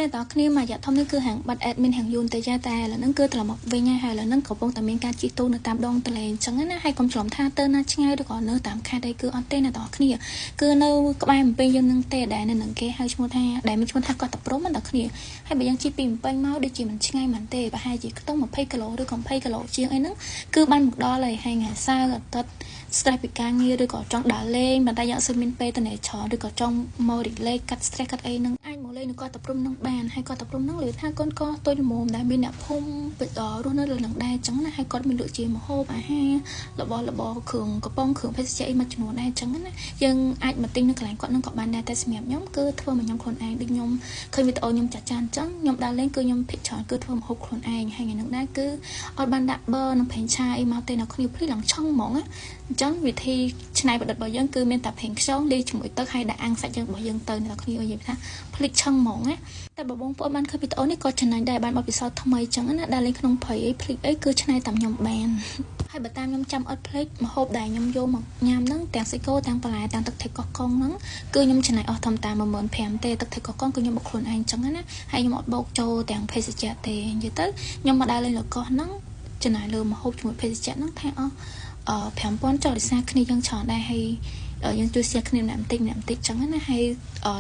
អ្នកទាំងអស់គ្នាមួយរយៈធំនេះគឺហាងបាត់ admin ហាងយូរតែចាតែឥឡូវហ្នឹងគឺត្រឡប់មកវិញហើយឥឡូវហ្នឹងកំពុងតែមានការជិះទូកនៅតាមដងទន្លេអញ្ចឹងណាហើយកុំច្រឡំថាទៅណាឆ្ងាយឬក៏នៅតាមខេត្តអីគឺអត់ទេអ្នកទាំងអស់គ្នាគឺនៅក្បែរភ្នំពេញយើងនឹងទេដែលនៅនឹងគេហៅឈ្មោះថាដែលមានឈ្មោះថាកោះតាព្រំណាអ្នកគ្នាហើយបើយើងជិះពីភ្នំពេញមកដូចជាមិនឆ្ងាយមែនទេប្រហែលជាខ្ទង់20គីឡូឬក៏20គីឡូជាងអីហ្នឹងគឺបានមកដល់ហើយហើយថ្ងៃសៅរ៍អាទិត្យ stress ពីការងារឬក៏ចង់ដើរលេងប៉ុន្តែយើងអត់សូវមានពេលទៅណែច្រើនឬក៏ចង់មក relax កាត់ stress កាត់អីហ្នឹងអាចមកលេងនៅកោះតាព្រំហ្នឹងបានហើយកោះតាព្រំហ្នឹងលើថាកូនកោះតូចល្មមដែលមានអ្នកភូមិរស់នៅលើហ្នឹងដែរអញ្ចឹងណាហើយគាត់មានលក់ជាម្ហូបអាហាររបស់របរគ្រឿងកំប៉ុងគ្រឿងភេសជ្ជៈអីមួយចំនួនដែរអញ្ចឹងណាយើងអាចមកទិញនៅកន្លែងគាត់ហ្នឹងក៏បានដែរតែសម្រាប់ខ្ញុំគឺធ្វើមកញ៉ាំខ្លួនឯងដូចខ្ញុំឃើញវីដេអូខ្ញុំចាស់ចាស់អញ្ចឹងខ្ញុំដើរលេងគឺខ្ញុំភិកច្រើនគឺធ្វើម្ហូបខ្លួនឯងហើយថ្ងៃហ្នឹងដែរគឺអត់បានដាក់ប័រនិងប្រេងឆាអីមកទេអ្នកគ្នាភ្លឺឡើងឆឹងហ្មងណាអញ្ចឹងវិធីច្នៃប្រឌិតរបស់យើងគឺមានតែប្រេងខ្យងលាយជាមួយទឹកហើយដាក់អាំងសាច់យើងរបស់យើងទៅអ្នកគ្នានិយាយថាភ្លេចឆឹងហ្មងណាតែបើបងប្អូនបានឃើញវីដេអូនេះក៏ចំណេញដែរបានបទពិសោធន៍ថ្មីអញ្ចឹងណាដែលលេងក្នុងព្រៃអីភ្លេចអីគឺច្នៃតាមខ្ញុំបានហើយបើតាមខ្ញុំចាំអត់ភ្លេចម្ហូបដែលខ្ញុំយកមកញ៉ាំហ្នឹងទាំងសាច់គោទាំងបន្លែទាំងទឹកត្រីកោះកុងហ្នឹងគឺខ្ញុំចំណាយអស់ធំតា15000ទេទឹកត្រីកោះកុងគឺខ្ញុំបុកខ្លួនឯងអញ្ចឹងណាហើយខ្ញុំអត់បូកចូលទាំងភេសជ្ជៈទេនិយាយទៅខ្ញុំមកដើរលេងលើកោះហ្នឹងចំណាយលើម្ហូបជាមួយភេសជ្ជៈហ្នឹងថាអស់5000ចុះដោយសារគ្នាយើងច្រើនដែរហើយយើងជួយ share គ្នាម្នាក់បន្តិចម្នាក់បន្តិចចឹងណាហើយ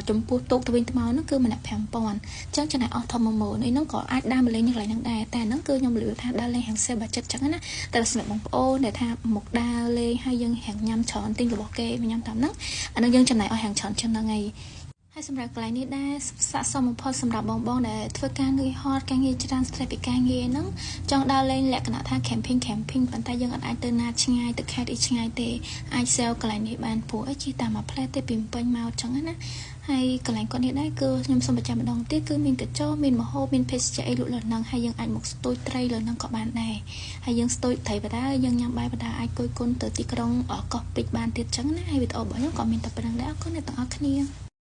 ចំពោះទូកទៅវិញទៅមកហ្នឹងគឺម្នាក់5000អញ្ចឹងចំណាយអស់ធំ10000អីហ្នឹងក៏អាចដើរមកលេងនៅកន្លែងហ្នឹងដែរតែហ្នឹងគឺខ្ញុំលឿថាដើរលេងហាង sale budget ចឹងណាតែសម្រាប់បងប្អូនដែលថាមកដើរលេងហើយយើងហាងញ៉ាំច្រើនទិញរបស់គេមកញ៉ាំតាមហ្នឹងអាហ្នឹងយើងចំណាយអស់ហាងច្រើនជាងហ្នឹងហើយហើយសម្រាប់កន្លែងនេះដែរស័ក្តិសមបំផុតសម្រាប់បងបងដែលធ្វើការនឿយហត់ការងារច្រើន stress ពីការងារហ្នឹងចង់ដើរលេងលក្ខណៈថា camping camping ប៉ុន្តែយើងអត់អាចទៅណាឆ្ងាយទៅខេត្តអីឆ្ងាយទេអាច sell កន្លែងនេះបានព្រោះអីជិះតាមមួយផ្លែទេពីភ្នំពេញមកចឹងណាហើយកន្លែងគាត់នេះដែរគឺខ្ញុំសូមបញ្ជាក់ម្ដងទៀតគឺមានកញ្ចោមានម្ហូបមានភេសជ្ជៈអីលក់លើហ្នឹងហើយយើងអាចមកស្ទួយត្រីលើហ្នឹងក៏បានដែរហើយយើងស្ទួយត្រីបដាយើងញ៉ាំបាយបដាអាចគយគុណទៅទីក្រុងកោះពេជ្របានទៀតចឹងណាហើយវីដេអូរបស់ខ្ញុំក៏មានតែប៉ុណ្្នឹងដែរអរគុណអ្នកទាំងអស់គ្នា។